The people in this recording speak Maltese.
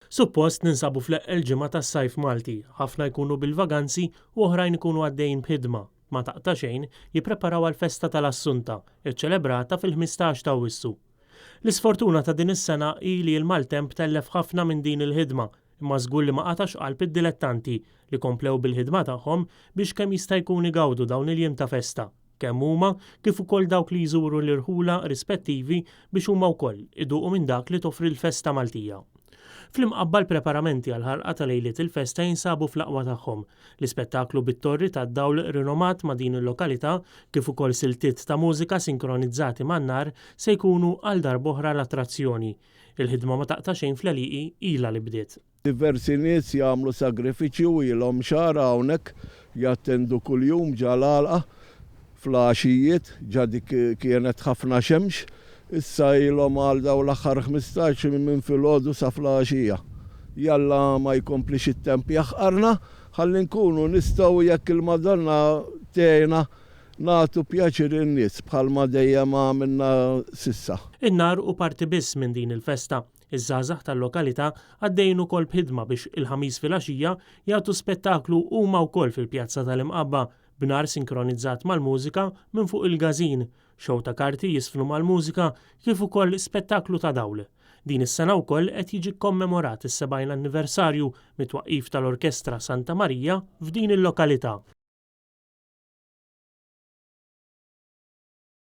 Suppost ninsabu fl-eqqel ġimgħa tas-sajf Malti, ħafna jkunu bil-vaganzi u oħrajn ikunu għaddejjin b'ħidma ma taqta' xejn jippreparaw għall-festa tal-Assunta, iċċelebrata fil-15 ta' Awwissu. L-isfortuna ta' din is-sena hi li l-maltemp tellef ħafna minn din il-ħidma, imma żgur li ma qatax qalb id-dilettanti li komplew bil-ħidma tagħhom biex kemm jista' jkun igawdu dawn il-jiem ta' festa, kemm huma kif ukoll dawk li jżuru l-irħula rispettivi biex huma wkoll iduqu minn dak li toffri l-festa Maltija. Fl-Imqabba l-preparamenti għall-ħarqa ta' lejliet il-festa jinsabu fl-aqwa tagħhom. L-ispettaklu bit-torri tad-dawl rinomat ma' din il-lokalità kif ukoll siltiet ta' mużika sinkronizzati man-nar se jkunu għal darb'oħra l-attrazzjoni. Il-ħidma ma taqta' xejn fl-għelieqi ilha li bdiet. Diversi nies jagħmlu sagrifiċċji u ilhom xahar hawnhekk jattendu kuljum ġa l-għalqa fl-għaxijiet, ġa dik kienet ħafna xemx, issa ilhom għal dawn l-aħħar 15 minn filgħodu sa fl-għaxija. Jalla ma jkomplix it-temp jaħqarna ħalli nkunu nistgħu jekk il-Madonna tgħinna nagħtu pjaċir in-nies bħalma dejjem għamilna s'issa. In-nar hu parti biss minn din il-festa. Iż-żgħażagħ tal-lokalità għaddejjin ukoll b'ħidma biex il-Ħamis filgħaxija jagħtu spettaklu huma wkoll fil-pjazza tal-Imqabba b'nar sinkronizzat mal-mużika minn fuq il-każin, show ta' karti jiżfnu mal-mużika kif ukoll spettaklu ta' dawl. Din is-sena wkoll qed jiġi kkommemorat is-70 anniversarju mit-twaqqif tal-Orkestra Santa Marija f'din il-lokalità.